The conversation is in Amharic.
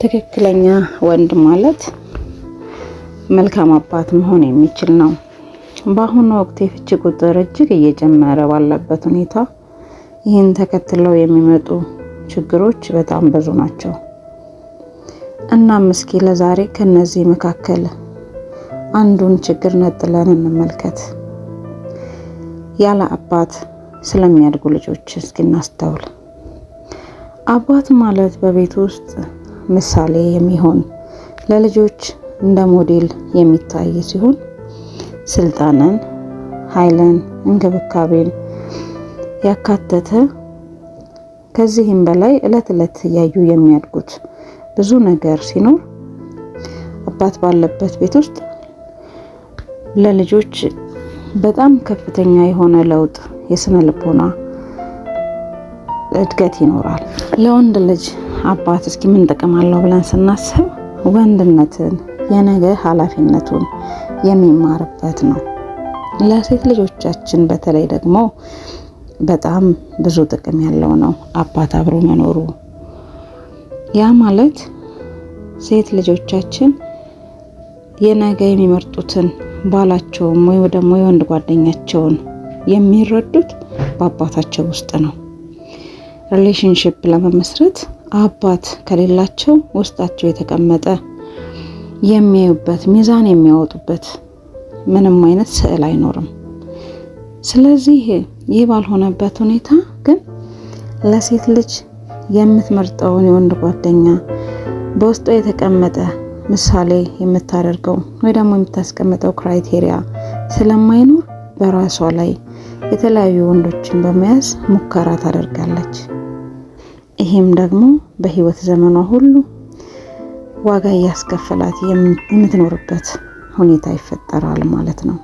ትክክለኛ ወንድ ማለት መልካም አባት መሆን የሚችል ነው። በአሁኑ ወቅት የፍቺ ቁጥር እጅግ እየጨመረ ባለበት ሁኔታ ይህን ተከትለው የሚመጡ ችግሮች በጣም ብዙ ናቸው። እናም እስኪ ለዛሬ ከነዚህ መካከል አንዱን ችግር ነጥለን እንመልከት። ያለ አባት ስለሚያድጉ ልጆች እስኪ እናስተውል። አባት ማለት በቤት ውስጥ ምሳሌ የሚሆን፣ ለልጆች እንደ ሞዴል የሚታይ ሲሆን ስልጣንን፣ ኃይልን፣ እንክብካቤን ያካተተ፣ ከዚህም በላይ እለት እለት እያዩ የሚያድጉት ብዙ ነገር ሲኖር አባት ባለበት ቤት ውስጥ ለልጆች በጣም ከፍተኛ የሆነ ለውጥ፣ የስነ ልቦና እድገት ይኖራል። ለወንድ ልጅ አባት እስኪ ምን ጥቅም አለው ብለን ስናስብ ወንድነትን፣ የነገ ኃላፊነቱን የሚማርበት ነው። ለሴት ልጆቻችን በተለይ ደግሞ በጣም ብዙ ጥቅም ያለው ነው አባት አብሮ መኖሩ። ያ ማለት ሴት ልጆቻችን የነገ የሚመርጡትን ባላቸውም ወይ ደግሞ የወንድ ጓደኛቸውን የሚረዱት በአባታቸው ውስጥ ነው። Relationship ለመመስረት አባት ከሌላቸው ውስጣቸው የተቀመጠ የሚያዩበት፣ ሚዛን የሚያወጡበት ምንም አይነት ስዕል አይኖርም። ስለዚህ ይህ ባልሆነበት ሁኔታ ግን ለሴት ልጅ የምትመርጠውን የወንድ ጓደኛ በውስጧ የተቀመጠ ምሳሌ የምታደርገው ወይ ደግሞ የምታስቀምጠው criteria ስለማይኖር በራሷ ላይ የተለያዩ ወንዶችን በመያዝ ሙከራ ታደርጋለች። ይሄም ደግሞ በህይወት ዘመኗ ሁሉ ዋጋ እያስከፈላት የምትኖርበት ሁኔታ ይፈጠራል ማለት ነው።